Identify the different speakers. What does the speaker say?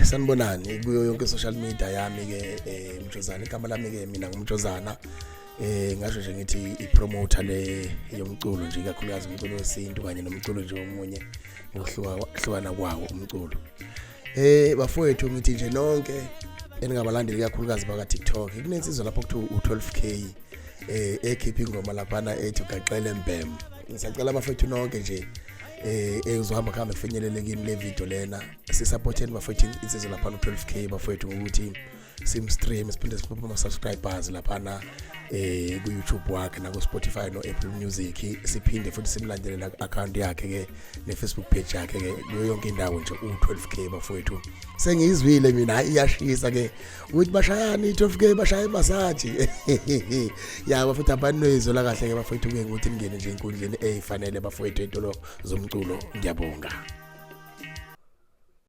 Speaker 1: Sanibonani kuyo yonke social media yami ke, Mjozana igama lami ke, mina nguMjozana. Ngasho nje ngithi i-promoter le yomculo nje, ikakhulukazi umculo wesintu kanye nomculo nje omunye ngokuhlukana kwawo umculo. Bafowethu, ngithi nje nonke eningabalandeli kakhulukazi baka TikTok, kunensizwa lapho kuthiwa u12K ekhipha ingoma laphana ethi ugaxele mbem. Ngisacela bafethu nonke nje ezohamba kuhambe kufinyelele kini le video lena, sisupporteni bafethu insizwa laphana u12K bafethu ngokuthi sim-stream, siphinde siphume ama subscribers laphana ku YouTube wakhe na ku Spotify no Apple Music, siphinde futhi simlandelele account yakhe ke ne Facebook page yakhe ke, kuyo yonke indawo nje u12K bafowethu. Sengizwile mina, hayi iyashisa ke ukuthi bashayani i12K, bashaye massage ya bafethu. Abanezwe la kahle ke bafowethu ke ukuthi ningene nje enkundleni ezifanele bafowethu, entolo zomculo. Ngiyabonga.